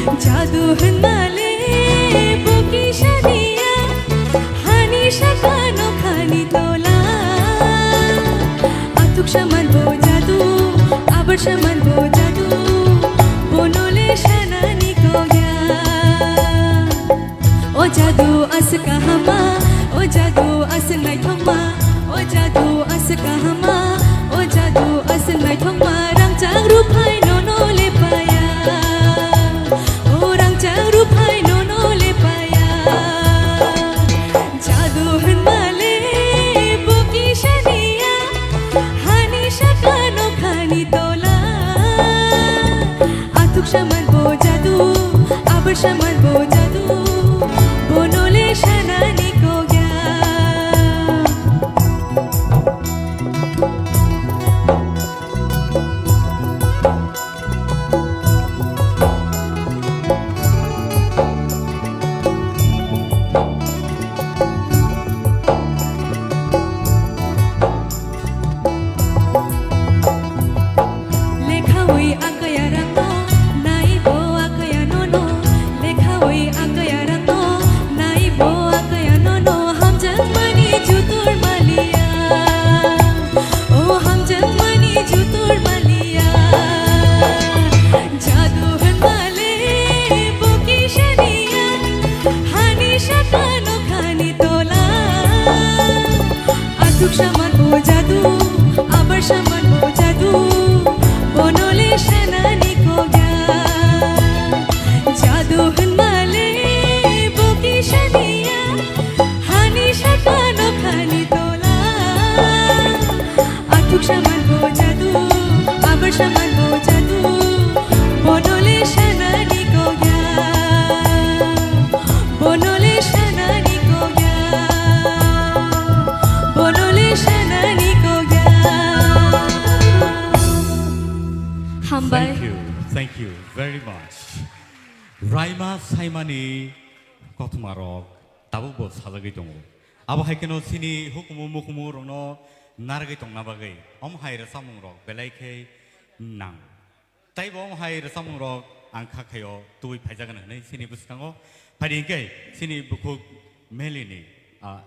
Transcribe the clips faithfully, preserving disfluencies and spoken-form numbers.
Jadu hwnmale bo kisa niya, hani saka nokhani tola. Athuk saman bo jadu, abar saman bo jadu, bonole sanani kogya. O jadu as kahama, o jadu as naithokma, o jadu as kahama, o jadu as naithokma, rangchak ruphai nono lepaya. O rangchak ruphai nono lepaya. Jadu hwnmale bo kisa niya, hani saka nokhani tola. Athuk saman bo jadu, abar saman bo jadu, bonole sanani kogya. Lekhawi akaya rangno, naibo akaya nono. Lekhawi akaya rangno, naibo akaya nono. Hamjakmani jutur maliya, o hamjakmani jutur maliya. Jadu hwnmale bo kisa niya, hani saka nokhani tola. Athuk saman bo jadu, abar saman bo jadu, bonole sanani kogya. Jadu hwnmale bo kisa niya, hani saka nokhani tola. Athuk saman bo jadu, abar saman bo jadu, bonole sanani kogya. Bonole sanani kogya, bonole sanani kogya. Hambai. Thank you, thank you very much. Raima Saimani kothoma rok tabuk bo sajagwi tongo. Abo hai kheno chini hukumu mukumu rokno narwgwi tongna bagwi om hai rwchapmung rok belai khe nang. Tei bo hai rwchapmung rok ang kha khaio tubui phaijagan hwnwi chini bwskango. Phaidi hwnkhe chini bukhuk Melini, ah,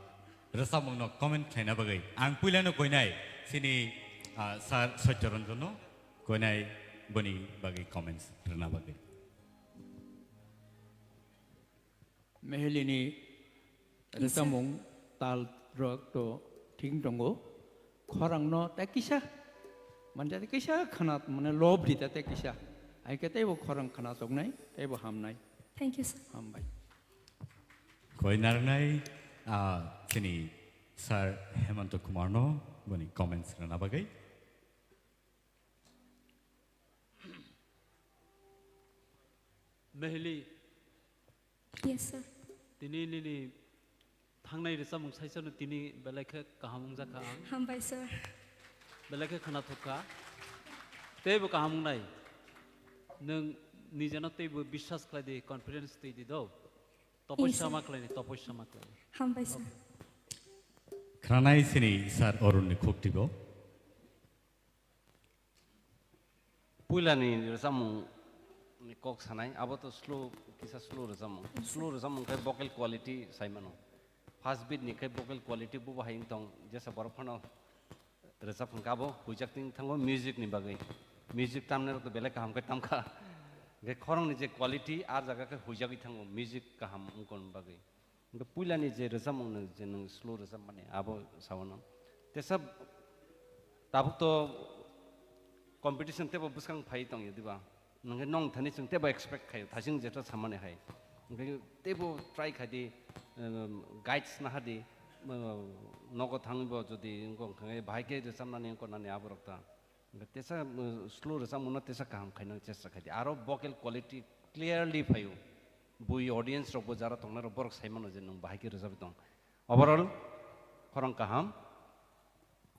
rwchapmung no comment khlaina bagwi ang puilano koinai chini, ah, Sir Satya Ranjan no koinai boni bagwi comments rwna bagwi. Mehelini Yes, sir. Rwchapmung tal rok to thik tongo. Khorang no ta kisa, mane ta kisa khana, mane lob di ta ta kisa. Hai khe teibo khorang khana toknai, teibo hamnai. Thank you, sir. Hambai. Koi narnai, ah, chini Sir Hemanta Kumar no boni comments rwna bagwi. Mehli, Yes, sir. Tini nini thangnai rwchapmung saisano tini belai khe kaham wngjakha ang. Hambai, sir. Belai khe khwnathok kha. Teibo kaham wngnai. Nwng nijeno teibo biswas khlai di, confidence twi di do. Yes, sir. Topossa ma khlai di, topossa ma khlai di. Hambai, sir. Khwnanai sini Sir Arun ni khuk tibo. Puilani rwchapmung ni kok sanai, abo to slow, kisa slow rwchapmung. Yes, sir. Slow rwchapmung khe vocal quality sai mano. First beat ni khe vocal quality bo bahai wng tong, jesa borok phano rwchap hwnkhe abo huijak ting thango music ni bagwi. Music tamnai rok to belai kaham khe tamkha. Hwnkhe khorang ni je quality, a jaga khe huijagwi thango music kaham wngkon bagwi. Hwnkhe puilani je rwchapmung no je nwng slow rwchapmani abo sao nwng. Tesa tabuk to competition teibo bwskang phai tongya diba? Hwnkhe nwng thani chwng teibo expect khaio, thasing jeto samani hai. Hwnkhe teibo try khai di, um, guides naha di, um, nogo thangwi bo jodi wngkha hwnkhe bahai khe rwchapnani wngkha nani aborok ta. Tesa, uh, slow rwchapmungno tesa kaham khaina chesta khai di. Aro vocal quality clearly phaio. Bui audience rokbo jara tongnai rok borok sai mano je nwng bahai khe rwchapwi tong. Overall, khorang kaham.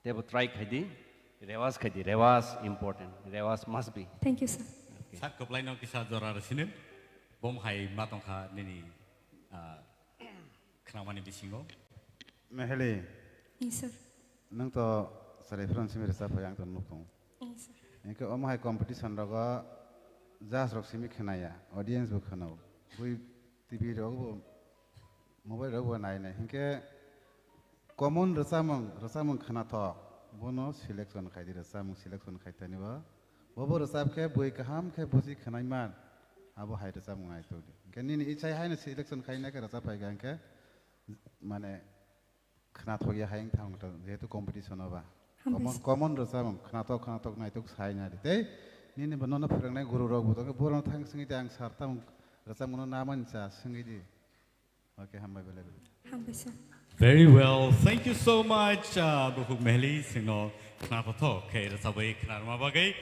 Teibo try khai di. Rewaj khai di. Rewaj important. Rewaj must be. Thank you, sir. Okay. Sak kwplaino kisa jora rwsini. Bom hai ma tongkha nini, ah, Khnamani bisingo. Meheli. Yes, sir. Nwng to chwrai phano simi rwchap phai ang to nuk tongo. Yes, sir. Hwnkhe omo hai competition rogo judge rok simi khnaya, audience bo khwnao. Bui T V rok bo, mobile rok bo nai nai. Hinkhe common rwchapmung, rwchapmung khnathok, bono selection khai di, rwchapmung selection khai tani bo. Bobo rwchap khe bui kaham khe buji khwnai man, abo hai rwchapmung nai tong di. Hinkhe nini ichai haino selection khai nai khe rwchap phai kha hinkhe, mane, khnathok ya hai wng thang ta, jehetu competition o ba. Hambai Common, sir. Common rwchapmung, khnathok, khnathok naitok sai na di. Tei nini bo nono phwrwngnai guru rok bo tongkhe, borok thang swngwi di, ang sir tamo rwchapmung no na mani cha swngwi di. Okay, hambai belai belai. Hambai sir. Very well. Thank you so much, uh, Bukhuk Mehli, singno khnathok khe rwchabwi khnarma bagwi.